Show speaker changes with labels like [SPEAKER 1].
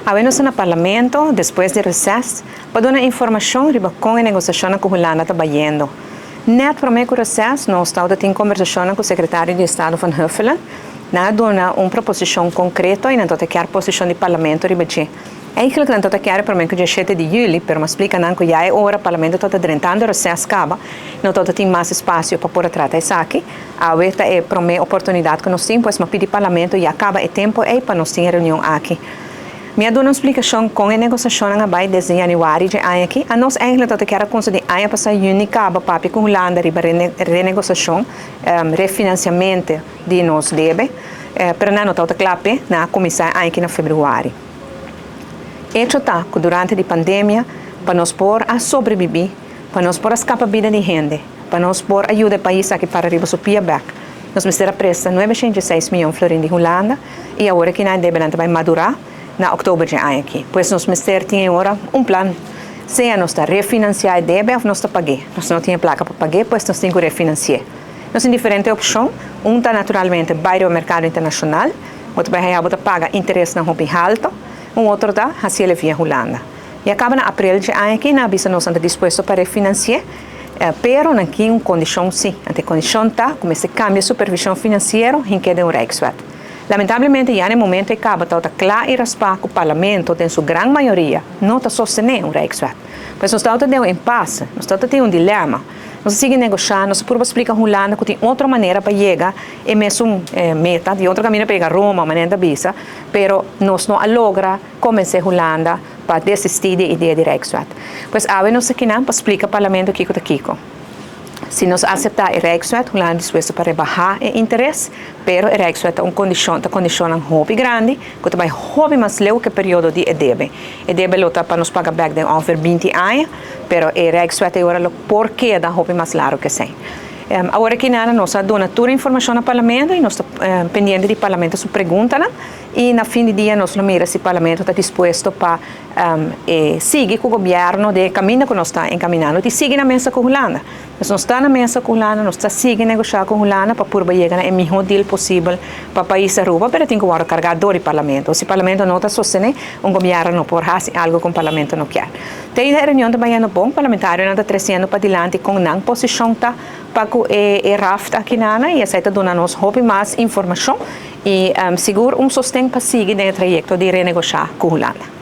[SPEAKER 1] Awe nos ta na Parlamento, despues di reces, pa duna informacion riba con e negociacionnan cu Hulanda ta bayendo. Net prome cu reces nos tawata tin conversacionnan cu Secretario di Estado Van Huffelen. Nan a duna un proposicion concreto y nan tawata kier posicion di Parlamento riba dje. Eigenlijk nan tawata kier e prome cu dia shete di juli, pero m'a splica nan cu ya e ora Parlamento tawata drentando reces caba, no tawata tin mas espacio pa por a trata esaki. Awe ta e prome oportunidad cu nos tin, pues m'a pidi Parlamento ya caba e tempo ey pa nos tin e reunion aki. Mi a duna un splicacion con e negociacionnan a bay desde januari dje aña aki. Anos eigenlijk tawata kier a cunsa di aña pasa juni caba papia cu Hulanda riba renegociacion, refinanciamento di nos debe, pero nan no tawata cla p'e, nan a cuminsa e aña aki na februari. Hecho ta cu durante di pandemia pa nos por a sobrevivi, pa nos por a scapa bida di hende, Pa nos por a yuda e pais aki para riba su pia bek, nos mester a presta 906 miyon florin di Hulanda i awor aki nan e debenan ta bai madurá na oktober dje aña aki. Pues nos mester tin e ora un plan, sea nos ta refinansiá e debe òf nos ta pag'é. Nos no tin e plaka pa pag'é, pues nos tin ku refinansi'é. Nos tin diferente opshon, un ta naturalmente bai riba merkado internashonal, bo ta bai haña bo ta paga interesnan hopi halto, un otro ta hasiel e via Hulanda. Ya kaba na aprel dje aña aki nan a bisa nos nan ta dispuesto pa refinansi'é, pero nan tin un kondishon sí. Anto e kondishon ta ku mester kambia supervishon finansiero hink'é den un Rijkswet. Lamentablemente ya na e momento ei kaba tabata kla i raspá ku Parlamento den su gran mayoria no ta sostené un Rijkswet. Pues nos tabata den un impasse, nos tabata tin un dilema. Nos a sigui negoshá, nos a purba splika Hulanda ku tin otro manera pa yega e mesun meta, tin otro kaminda pa yega Roma, manera nan ta bisa, pero nos no a logra Konvensé Hulanda pa desistí di e idea di Rijkswet. Pues awe nos ta kinan pa splika Parlamento kiko ta kiko. Si nos aseptá e Rijkswet, Hulanda dispuesto pa rebahá e interes, pero e Rijkswet ta un kondishon, ta kondishonnan hopi grandi ku ta bai hopi mas leu ku e periodo di e debe. E debe lo ta pa nos paga bèk den ongeveer binti aña, pero e Rijkswet ei ora lo por keda hopi mas largu ku esei. Awor aki nada nos a duna tur informashon na Parlamento i nos ta pendiente di Parlamento su preguntanan. I na fin di dia nos lo mira si Parlamento ta dispuesto pa e sigui ku gobièrnu den e kaminda ku nos ta enkaminando i sigui na mesa ku Hulanda. Nos no sta na mesa ku Hulanda, nos ta sigui negoshá ku Hulanda pa purba yega na e mihó deal posibel pa pais Aruba, pero tin ku wòrdu kargá dor di Parlamento. Si Parlamento no ta sostené, un gobièrnu no por hasi algu ku un Parlamento no kier. Te ainda e reunion ta bayendo bon, parlamentarionan ta tresiendo padilanti kon nan posishon ta pa ku e raft akinana i esei ta duna nos hopi mas informashon. I sigur un sosten pa sigui den e trayekto di renegoshá ku Hulanda.